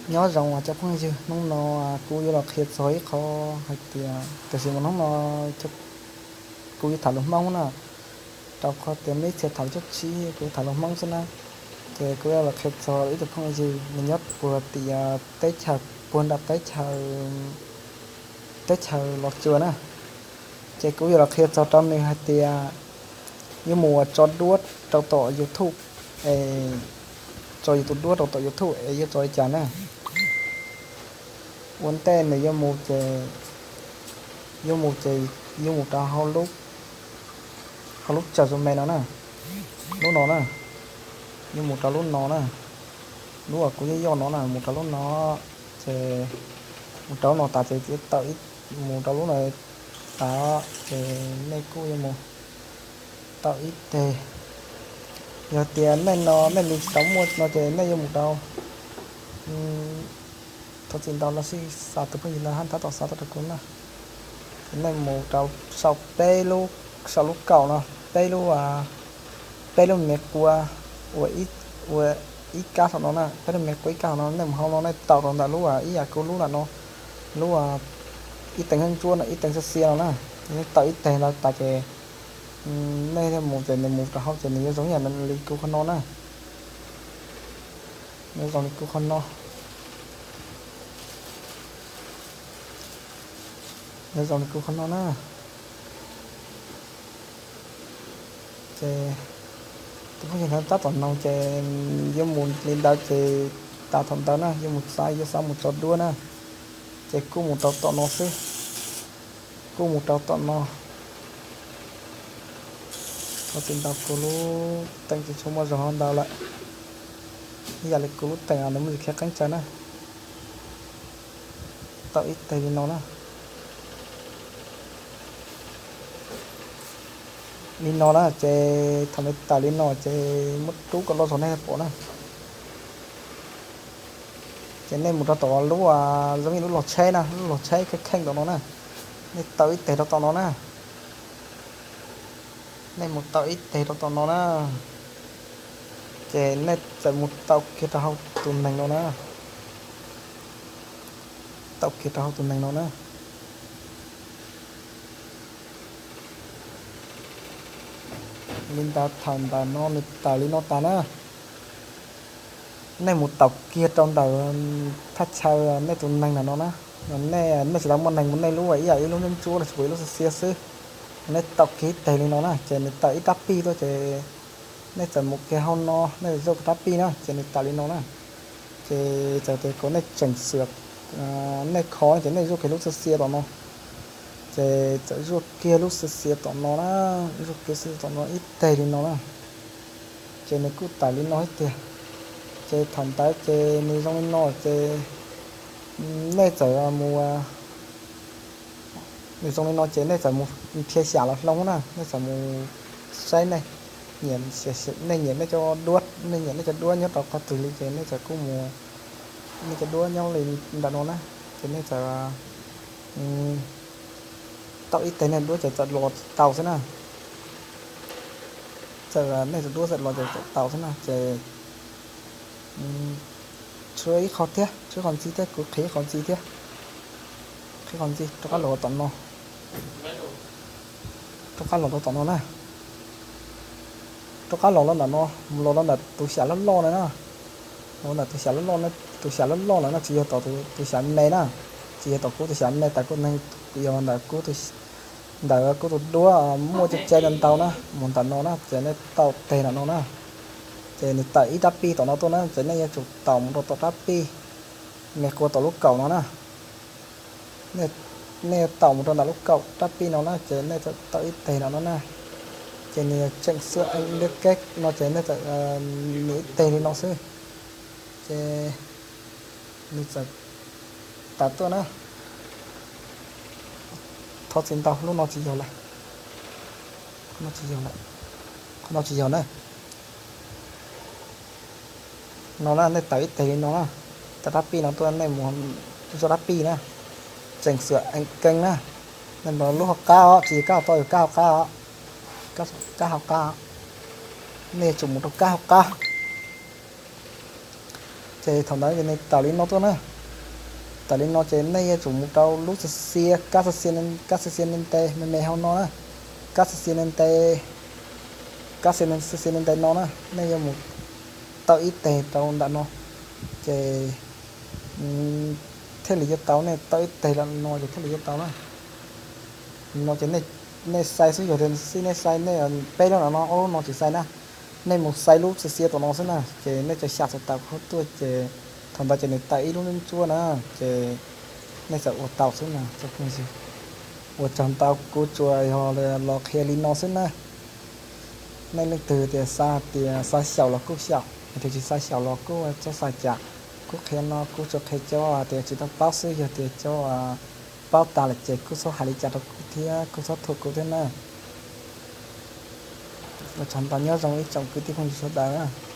Nyob zoo cov phooj ywg, hnub no kuv yuav los qhia txog ib qho hais tias, tam sim no hnub no kuv yuav tham lus Hmoob na, rau qhov tias muaj ib txhia tham lus Tsob Tsib, kuv tham lus Hmoob xwb na. Ces kuv yuav los qhia txog ib tug phooj ywg nws nyob puag tim teb chaws, puag nram teb chaws, teb chaws Los Tsuas na. Ces kuv yuav los qhia txog rau nws hais tias yuav mus tso duab rau tom YouTube, es tso yus tus duab rau tom YouTube es yuav tso li cas na. Ua ntej nws yuav mus ces, yuav mus ces yuav mus rau hauv lub, hauv lub tsawg zoo me no na, lub no na, yuav mus rau lub no na, lub uas kuv yog yoj no na, mus rau lub no, ces mus rau lub no tas ces tawm ib, mus rau lub no tas, ces nej kuj yuav mus tau ib teg. Yog tias nej no nej li tsis tau muaj no ces nej yuav mus rau, thov txim ntau los sis xa tus phooj ywg no hab tab tom xa tuaj rau kuv na. Ces nej mus rau saum peb lub, saum lub kaum no, peb lub, peb lub me quas uas ib kab saum no na, peb lub me quas ib kab saum no, nej mus hauv no nej taum rau ntawm lub ib yam kuv lub ntawm no, lub ib teev ntsuab no, ib teev xiav xiav no na. Nej taum ib teg ntawd tas ces nej mus ces nws mus rau hauv ces nws yuav zoo ib yam li kuv qhov no na. Nws zoo li kuv qhov no, nws zoo li kuv qhov no na. Ces tus phooj ywg ntawd tab tom noog ces yuav mus li ntawd ces tas thaum ntawd na yuav mus xav, yuav xav mus tso duab na, ces kuj mus rau tom no xwb, kuj mus rau tom no. Thov txim ntau, kuv lub teem tsis tshua muaj zog ntau lawm, ib yam li kuv lub teem nws muaj tsis khiav qeeb tsawg na. Taum ib teg li no na. Li no na ces thaum nws tawm li no ces muab rub kom loj zog nej pom na. Ces nej mus rau tom lub, zoo li lub log tsheb na, lub log tsheb kheej kheej tom no na. Nej taum ib teg rau tom no na. Nej mus taum ib teg rau tom no na. Ces nej txawm mus taum kiag rau hauv tus neeg no na. Taum kiag rau hauv tus neeg no na. Li ntawd thaum ntawd no nws tawm li no tas na. Nej mus taum kiag rau ntawm thaj chaw nej tus neeg ntawm no na. Nej, nej tsis tau muaj neeg mus, nej lub ib yam ib lub ntsuab ntsuab los sis ib lub xiav xiav xwb. Nej taum kiag ib teg li no na ces nws tawm ib rab pij tuaj ces nej txawm mus kiag hauv no, nej txawm zuaj kiag rab pij na ces nws tawm li no na. Ces txawm tias kom nej tseem xwm, nej kho ces nej zuaj kiag lub xiav xiav tom no. Ces txawm zuaj kiag lub xiav xiav tom no na, zuaj kiag xiav xiav tom no ib teg li no na. Ces nws kuj tawm li no thiab tiag. Ces thaum ntawd ces nws zoo li no ces nej txawm mus, nws zoo li no ces nej txawm mus nrhiav xyam los hloov na, nej txawm mus saib nej, nej nyiam nej cov duab, nej nyiam nej cov duab nyob rau qhov twg li ces nej txawm kuj mus, nej cov duab nyob li ntawm no na, ces nej txawm taum ib teg nej duab ces txawm los tau xwb na. Txawm nej tus duab txawm los ces txawm tau xwb na ces tshuav ib qho thiab, tshuav ib qho ntxiv thiab, kuv qhia ib qho ntxiv thiab. Qhia qhov ntxiv, rov qab los tom no, rov qab los rau tom no na. Rov qab los los ntawm no, los los ntawm tus xyam loj loj na na. Los ntawm tus xyam loj loj, tus xyam loj loj lawm na, tsis yog tom tus xyam me na, tsis yog tom kuv tus xyam me, tas kuv neeg, yog ntawm kuv, ntawm kuv tus duab muaj cai cai ntau ntau na, mus ntawm no na ces nej taum teg ntawm no na. Ces nws tawm ib rab pij tom no tuaj na ces nej yuav tsum taum mus rau tom rab pij, me quas tom lub kaum no na. Nej taum mus rau ntawm lub kaum rab pij no na ces nej txawm taum ib teg no no na. Ces nws tseem xwb, liab keb no ces nej txawm nias ib teg li no xwb. Ces nws txawm tas tuaj na. Thov txim ntau, lub no tsis yog lawm, qhov no tsis yog lawm, qhov no tsis yog na. No na, nej taum ib teg li no na, taum rab pij no tuaj, nej mus zuaj rab pij na, tseem xwm ees keeb na. Nej mus lub hauv qab os, tsis yog kab hauv toj, yog kab hauv qab os, kab hauv qab, nej yuav tsum mus rau kab hauv qab. Ces thaum ntawd ces nws tawm li no tuaj na. Tawm li no ces nej yuav tsum mus rau lub xia xia, kab xia xia, kab xia xia ntev ntev me me hauv no na. Kab xia xia ntev ntev, kab xia xia ntev ntev no na, nej yuav mus tawm ib teg rau ntawm no, ces thiaj li yuav tau, nej tawm ib teg rau no ces thiaj li yuav tau na. No ces nej xaiv xwb, yog tias xij nej xaiv, nej peb lub no no, ob lub no tsis xaiv na. Nej mus xaiv lub xia xia tom no xwb na, ces nej tso xya txhais taws qhov tuaj ces thaum ntawd ces nws tawm ib lub ntsuab na, ces nej txawm ua tau xwb na. Ua tsaug ntau, kuv tsuas yog los qhia li no xwb na. Nej leej twg tias xav tias xav xyaum los kuj xyaum, yog tias tsis xav xyaum los kuj txhob xav cas. Kuv qhia no kuv tsuas qhia cov tias tsis tau paub xwb, yog tias cov paub tas lawm ces kuj txhob hais li cas rau kuv thiab kuj txhob thuam kuv thiab na. Ua tsaug ntau, nyob zoo ib tsoom kwv tij phooj ywg sawv daws.